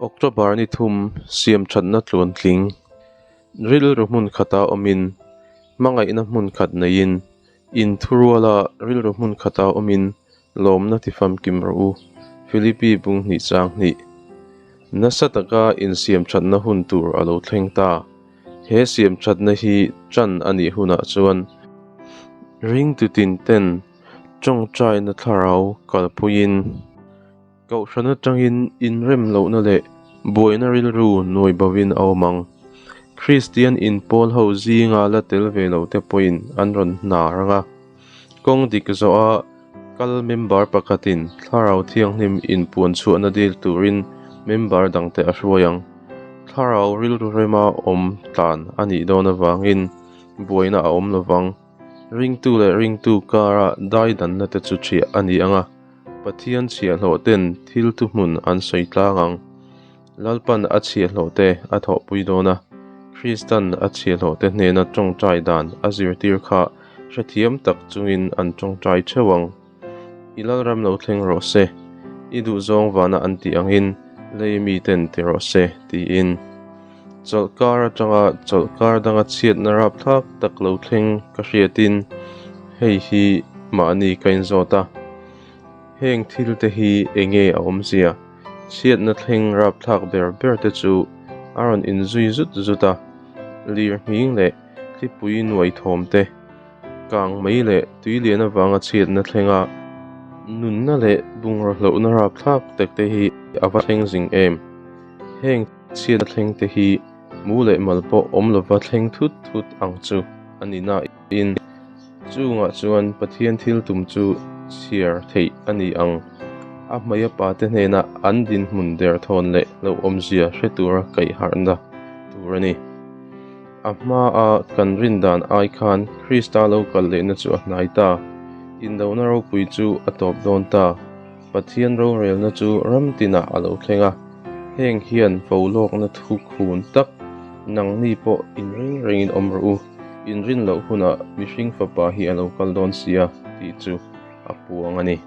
October ni thum siamthatna tluantling, rilru hmun khata awmin, hmangaihna hmun khat neiin, inthuruala rilru hmun khata awmin lawmna ti famkim rawh u, Philippi bung hnih chang hnih. Nasa taka insiamthatna hun tur a lo thleng ta. He siamthatna hi ṭan a nih hunah chuan ringtu tin ten tawngtaina thlarau kalpuiin, Kohhran atangin inrem lohna leh buaina rilru nuai bovin a awm ang. Kristian inpawl ho zinga la tel ve lo te pawhin an rawn hnar ang a. Kawng dik zawha kal member pakhatin Thlarau Thianghlim inpuan chhuahna dil turin member dangte a hruai ang. Thlarau rilru rema awm tlan a nih dawn avangin buaina a awm lovang. Ringtu leh ringtu kara daidanna te chu ṭhiah a ni ang a. Pathian chhiahhlawh ten thil thuhmun an sawi tlang ang. Lalpan a chhiahhlawh te a thawhpui dawn a, Kristan a chhiahhlawh te hnena tawngtai dan a zirtir kha hrethiam tak chungin an tawngtai theuh ang. I Lalram lo thleng rawh se, i duhzawng vana an tih angin lei mi ten ti rawh se, tiin. Chawlhkar atanga chawlhkar danga chhiatna rapthlak tak lo thleng ka hriatin hei hi mahni ka inzawt a. Heng thil te hi enge a awmzia? Chhiatna thleng rapthlak ber ber te chu a rawn inzui zut zut a, lir nghing leh thlipui nuai thawm te, kang mai leh tui lian avanga chhiatna thlenga nunna leh bungraw hlauhna rapthlak tak te hi a va thleng zing em? Heng chhiatna thleng te hi mu leh mal pawh awm lova thleng thut thut ang chu a ni nain chungah chuan Pathian thil tum chu chhiar theih a ni ang. A hmei a pate hnena an dinhmun derthawn leh hlauhawmzia hre tura kaihharhna tur a ni. A hmaa kan rin dan ai khan Krista lo kal lehna chu a hnai ta. Indona ropui chu a tawp dawn ta. Pathian rorelna chu ram tinah a lo thleng a, heng hian vo lawkna thu khun tak nangni pawh inring rengin awm rawh u, inrin loh hunah mihring fapa hi a lo kal dawn sia tih chu a puang a ni.